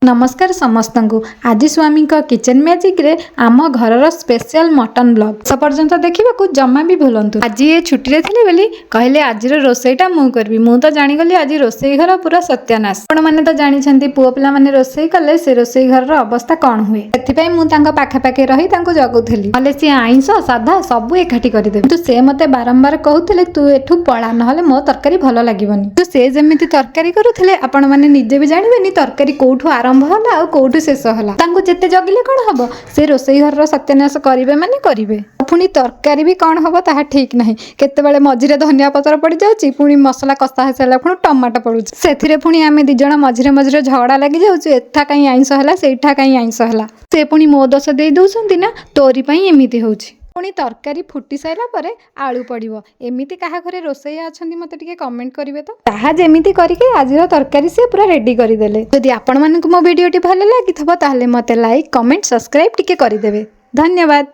ନମସ୍କାର ସମସ୍ତଙ୍କୁ। ଆଜି ସ୍ୱାମୀଙ୍କ କିଚେନ୍ ମ୍ୟାଜିକ୍ରେ ଆମ ଘରର ସ୍ପେଶାଲ ମଟନ୍ ବ୍ଲଗ୍ ଶେଷ ପର୍ଯ୍ୟନ୍ତ ଦେଖିବାକୁ ଜମା ବି ଭୁଲନ୍ତୁ। ଆଜି ଏ ଛୁଟିରେ ଥିଲେ ବୋଲି କହିଲେ, ଆଜିର ରୋଷେଇଟା ମୁଁ କରିବି। ମୁଁ ତ ଜାଣିଗଲି, ଆଜି ରୋଷେଇ ଘର ପୁରା ସତ୍ୟାନାଶ। ଆପଣମାନେ ତ ଜାଣିଛନ୍ତି, ପୁଅ ପିଲାମାନେ ରୋଷେଇ କଲେ ସେ ରୋଷେଇ ଘରର ଅବସ୍ଥା କ'ଣ ହୁଏ। ସେଥିପାଇଁ ମୁଁ ତାଙ୍କ ପାଖାପାଖି ରହି ତାଙ୍କୁ ଜଗୁଥିଲି। ନହେଲେ ସିଏ ଆଇଁଷ ସାଧା ସବୁ ଏକାଠି କରିଦେବେ। କିନ୍ତୁ ସେ ମୋତେ ବାରମ୍ବାର କହୁଥିଲେ, ତୁ ଏଠୁ ପଳା, ନହେଲେ ମୋ ତରକାରୀ ଭଲ ଲାଗିବନି। କିନ୍ତୁ ସେ ଯେମିତି ତରକାରୀ କରୁଥିଲେ, ଆପଣମାନେ ନିଜେ ବି ଜାଣିବେନି ତରକାରୀ କୋଉଠୁ ଆରମ୍ଭ ହେଲା ଆଉ କୋଉଠୁ ଶେଷ ହେଲା। ତାଙ୍କୁ ଯେତେ ଜଗିଲେ କ'ଣ ହବ? ସେ ରୋଷେଇ ଘରର ସତ୍ୟାନାଶ କରିବେ ମାନେ କରିବେ। ପୁଣି ତରକାରୀ ବି କ'ଣ ହବ ତାହା ଠିକ୍ ନାହିଁ। କେତେବେଳେ ମଝିରେ ଧନିଆ ପତ୍ର ପଡ଼ିଯାଉଛି, ପୁଣି ମସଲା କଷା ହେଇସାରିଲା ପୁଣି ଟମାଟୋ ପଡ଼ୁଛି। ସେଥିରେ ପୁଣି ଆମେ ଦି ଜଣ ମଝିରେ ମଝିରେ ଝଗଡ଼ା ଲାଗିଯାଉଛୁ, ଏଠା କାହିଁ ଆଇଁଷ ହେଲା, ସେଇଠା କାହିଁ ଆଇଁଷ ହେଲା। ସେ ପୁଣି ମୋ ଦୋଷ ଦେଇ ଦଉଛନ୍ତି, ନା ତୋରି ପାଇଁ ଏମିତି ହେଉଛି। ପୁଣି ତରକାରୀ ଫୁଟି ସାରିଲା ପରେ ଆଳୁ ପଡ଼ିବ। ଏମିତି କାହା ଘରେ ରୋଷେଇଆ ଅଛନ୍ତି, ମୋତେ ଟିକେ କମେଣ୍ଟ କରିବେ ତ। ତାହା ଯେମିତି କରିକି ଆଜିର ତରକାରୀ ସେ ପୁରା ରେଡ଼ି କରିଦେଲେ। ଯଦି ଆପଣମାନଙ୍କୁ ମୋ ଭିଡ଼ିଓଟି ଭଲ ଲାଗିଥିବ, ତାହେଲେ ମୋତେ ଲାଇକ୍, କମେଣ୍ଟ, ସବସ୍କ୍ରାଇବ୍ ଟିକେ କରିଦେବେ। ଧନ୍ୟବାଦ।